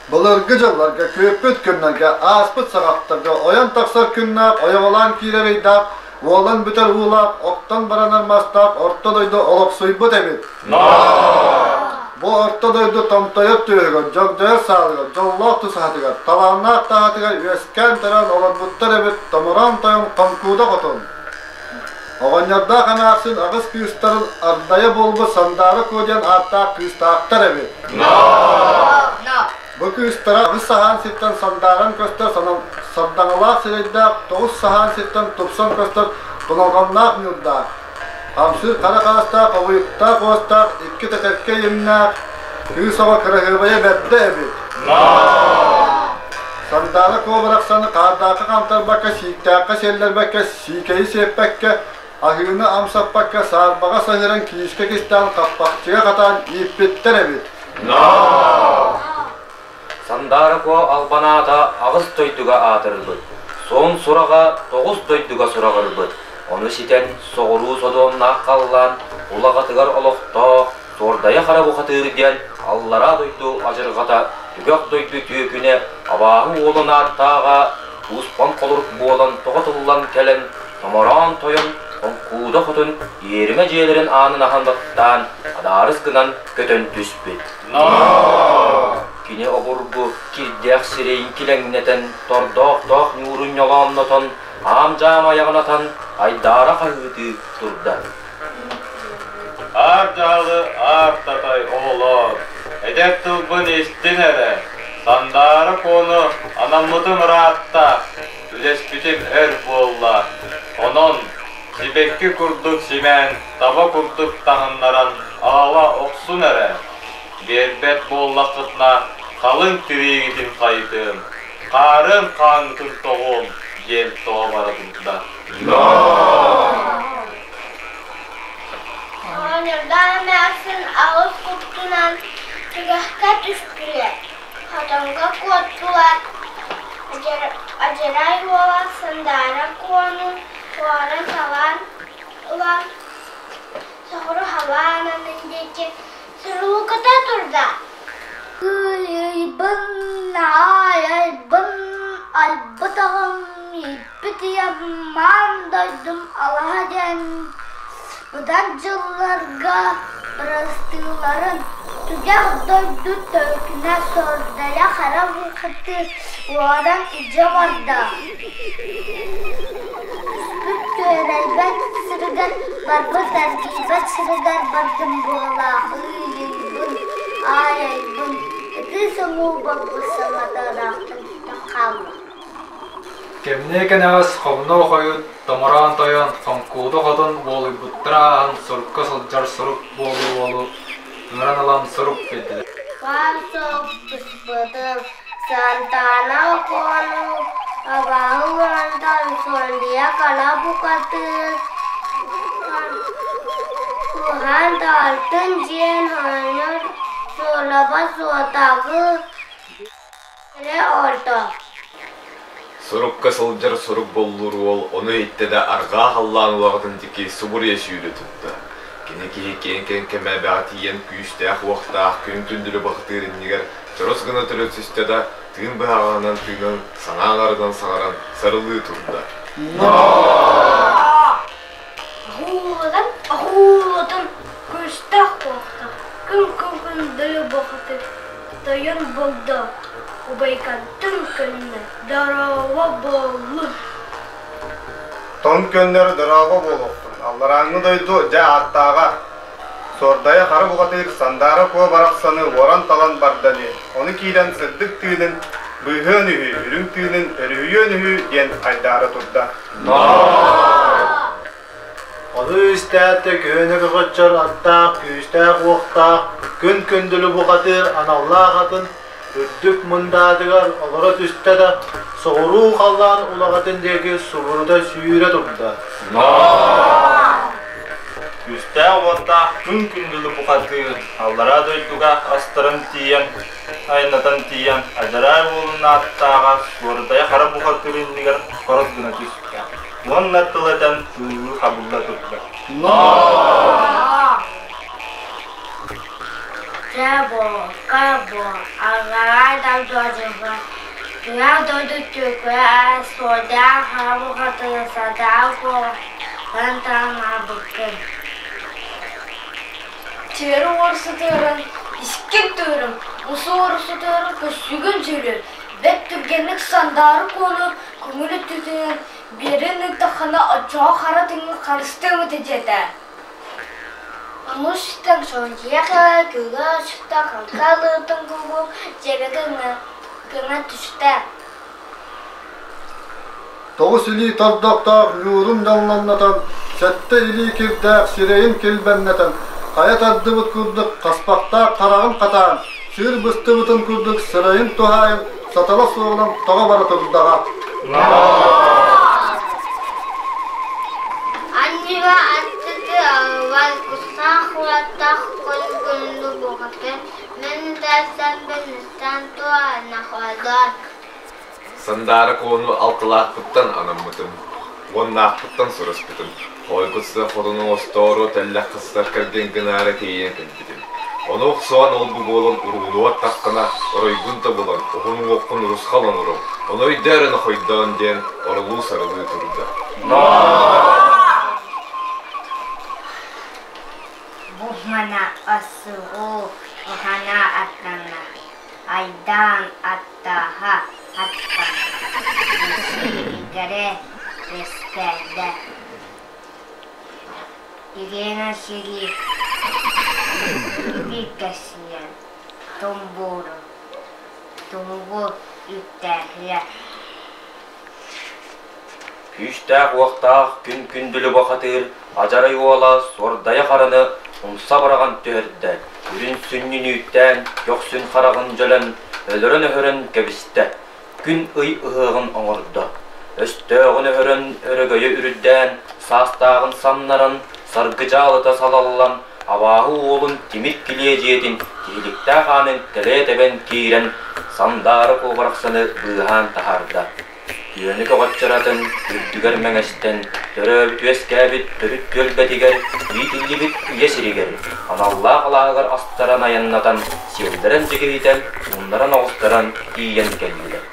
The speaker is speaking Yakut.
Былыргы дьылларга күүппүт күннэргэ, ааспыт саҕахтарга ойон тахсар күннээх, ойоҕолоон киирэр ыйдаах, уолан бүтэр уулаах, оттон баранар мастаах орто дойду олохсуйбут эбит. Бу орто дойду томтойор түөһүгэр, дьогдьойор саалыгар, дьоллоох тусаһатыгар, талааннаах таһатыгар үөскээн-төрөөн олорбуттар эбит томороон тойон Хоҥкууда хотун. Оҕонньордоох эмээхсин аҕыс кыыстарын ардайа буолбут Сандаара Куо диэн ааттаах кыыстаахтар эбит. Бу кыыстара аҕыс саһаан сиртэн сандааран көстөр сардаҥалаах сирэйдээх, тоҕус саһаан сиртэн тупсан көстөр туналҕаннаах ньуурдаах, хамсыыр хара хаастаах, обуйуктаах уостаах, икки тэтэркэй имнээх кыыс оҕо кыраһыабайа бэрдэ эбит. Сандаара Куо барахсаны хаардаахха хантарбакка, сииктээххэ сиэллэрбэккэ, сиикэйи сиэппэккэ, аһыыны амсаппакка, саарбаҕа саһыаран киискэ кистээн хаппахчыга хатаан ииппиттэр эбит. Сандаара Куо албан аата аҕыс дойдуга аатырбыт, суон сураҕа тоҕус дойдуга сураҕырбыт. Ону ситэн соҕуруу содуомнаах халлаан улаҕатыгар олохтоох Суордайа Хара бухатыыр диэн аллараа дойду адьырҕата, түгэх дойду түөкүнэ, абааһы уолун ааттааҕа успан холорук буолан тоҕо тыллан кэлэн, томороон тойон Хоҥкууда хотун иэримэ дьиэлэрин аанын аһан баттаан, адаарыс гынан көтөн түспүт. Кини обургу кирдээх сирэйин килэҥнэтэн, тордоохтоох ньуурун ньолооннотон, аам-дьаам айаҕын атан, айдаара хаһыытыы турда. Аар дьаалы аар татай оҕолоор, эдэр тылбын истин эрэ, Сандаара Куону анаммытым ыраатта, үлэспитим өр буолла. Онон сибэкки курдук симээн, таба курдук таҥыннаран аҕала охсун эрэ. Биэрбэт буоллаххытына халыҥ тириигитин хайытыам, хаарын хааҥҥытын тоҕуом диэн тоҕо бара турда. Оҕонньордоох эмээхсин аҕыс куттунан түгэххэ түстүлэр, хотоҥҥо куоттулар. Адьарай уола Сандаара Куону туора салаан ылан соҕуруу халаан аннын диэки сурулукута турда. Кыайбын, аайайбын, айбытаҕым, ииппит ийэм маан дойдум алаһа диэн быдан дьылларга бырастыыларын түгэх дойду төлкүнэ сордайа хара бухатыыр уоран илдьэ барда. Түспүт түөрэйбэт сиригэр барбыт эргийбэт сиригэр бардым быһыылаах ыйыйбын, аайайбын, ытыы соҥуу буолбут саҥата ыраахтан сүтэн хаалла. Кэмниэ кэнэҕэс хомнуо хойут томороон тойон Хоҥкууда хотун уолуйбуттара ааһан сурукка сылдьар сурук буолуу уолу ыҥыран ылан сурук биэрдилэр. Паасок быспытым Сантана Окуону абааһы уонтан Суондуйа хара букатыыр Куһаан таалтын дьиэн оонньуур суолаба суотагы эрэ орто. Сурукка сылдьар сурук боллуур уол ону иһиттэ да арҕаа халлаан улаҕатын диэки субуруйа сүүрэ турда. Кини киһи киэҥ кэҥкэмэ эбэҕэ тиийэн күүстээх-уохтаах күн күндүлү бахытыыр иннигэр чорос гына төрө түстэ да, тыын быһаҕаһынан тыынан, санаа аҥарынан саҥаран сарылыы турда. Оһуулатан, оһуулатан күүстээх уохтаах күн күн бухатыр тойон булду, убайкантан көннө дорообо буоллун. Тоҥ көннөр дорообо буолуохтун, алларааҥҥы дойду дьэ ааттааҕа Суордайа хара бухатыыр Сандаара Куо барахсаны уоран-талан барда ини, ону киирэн сырдык тыынын быыһыан үһү, үрүҥ тыынын өрүһүйүөн үһү диэн айдаара турда. Ону истээт да күөнэ көҕөччөр аттаах, күүстээх-уохтаах, күн күндүлү бухатыыр аналлаах атын үрдүк мындаатыгар олоро түстэ да, соҕуруу халлаан улаҕатын диэки субурута сүүрэ турда. Күүстээх-уоттаах күн күндүлү бухатыыр аллараа дойдуга астарын тиийэн, айаннатан тиийэн, адьарай уолун ааттааҕа Суордайа хара бухатыыр иннигэр хорос гына түстэ уонна тыл этэн тыылыы хабылла турда. Дьэ бу, аллараа дойдуга Туйах дойду түөкүрэ суордаах хара бухатыыр сардаал куолаһын таҥнарбыккын. Чыыры уорсутуурун, искин тыырым, усуору сутуурун көссүгүн сүрүн, бэрт түргэнник сандаары куону көҥүл өттүтүнэн биэрэн ыыттаххына оччоҕо хара тыҥы харыстыам этэ диэтэ. Онустан сончуйа кыыла сыта халка алыытын курдук дьиэбэ гына түстэ. Тоҕус илии тордохтоох ньуурун дьоллоннотон, сэттэ илии кирдээх сирэйин килбэҥнэтэн, хайа тардыбыт курдук хаспахтаах хараҕын хатаан, сыыр быстыбытын курдук сырайын туһаайан сатала суоҕунан тоҕо бара турдаҕа. Анньыга аттыгы албан кустаах уоттаах күн буҕатын мин таарсаммын ыстаан туо нахвадон. Сандаара куону алталаахпыттан анаммытым, уоннаахпыттан сураспытым. Хойгут сыа хотун оҥостоору тэллэх хыстар кэргэн гынаары тиийэн кэлбитим. Ону охсоон ол-бу буолан уруулуу аттаххына, оройгун тобулан, уһун уҥуоххун урусхал оҥоруом, ону өйдөөр ынахойдоон диэн орулуу-сарылыы турда. Бу мана асыгу ухана аттанна, айдаан аттааһа аттанна, сиригэрэ үөскээдэ. Елена сири бииргэсинэн тумбуурун тумугу үктээһилэр. Күүстээх-уохтаах күн күндүлү бухатыыр адьарай уола суордайа хараны умса быраҕан түһэрдэ, үрүн сүнньүн үүттээн, көхсүн хараҕын дьөлөн, өлөрөн-өһөрөн кэбистэ, күн-ый ыһыаҕын оҥордо. Өстөөҕүн өһөрөн, өрөгөйө үрдээн, саастааҕын самнаран, саргы дьаалыта салаллан, абааһы уолун тимир килиэ дьиэтин тиһиликтээх аанын тэлэйэ тэбэн киирэн, сандаара куобарахсаны быыһаан таһаарда. Түөнү көҕөччөр атын үрдүгэр мэҥэстэн, төрөөбүт-үөскээбит төрүт түөлбэтигэр, иитиллибит үйэ сиригэр, аналлаах алааһыгар астаран айаннатан, сиэллэрэн дьигиһитэн, ууннаран оҕустаран тиийэн кэллилэр.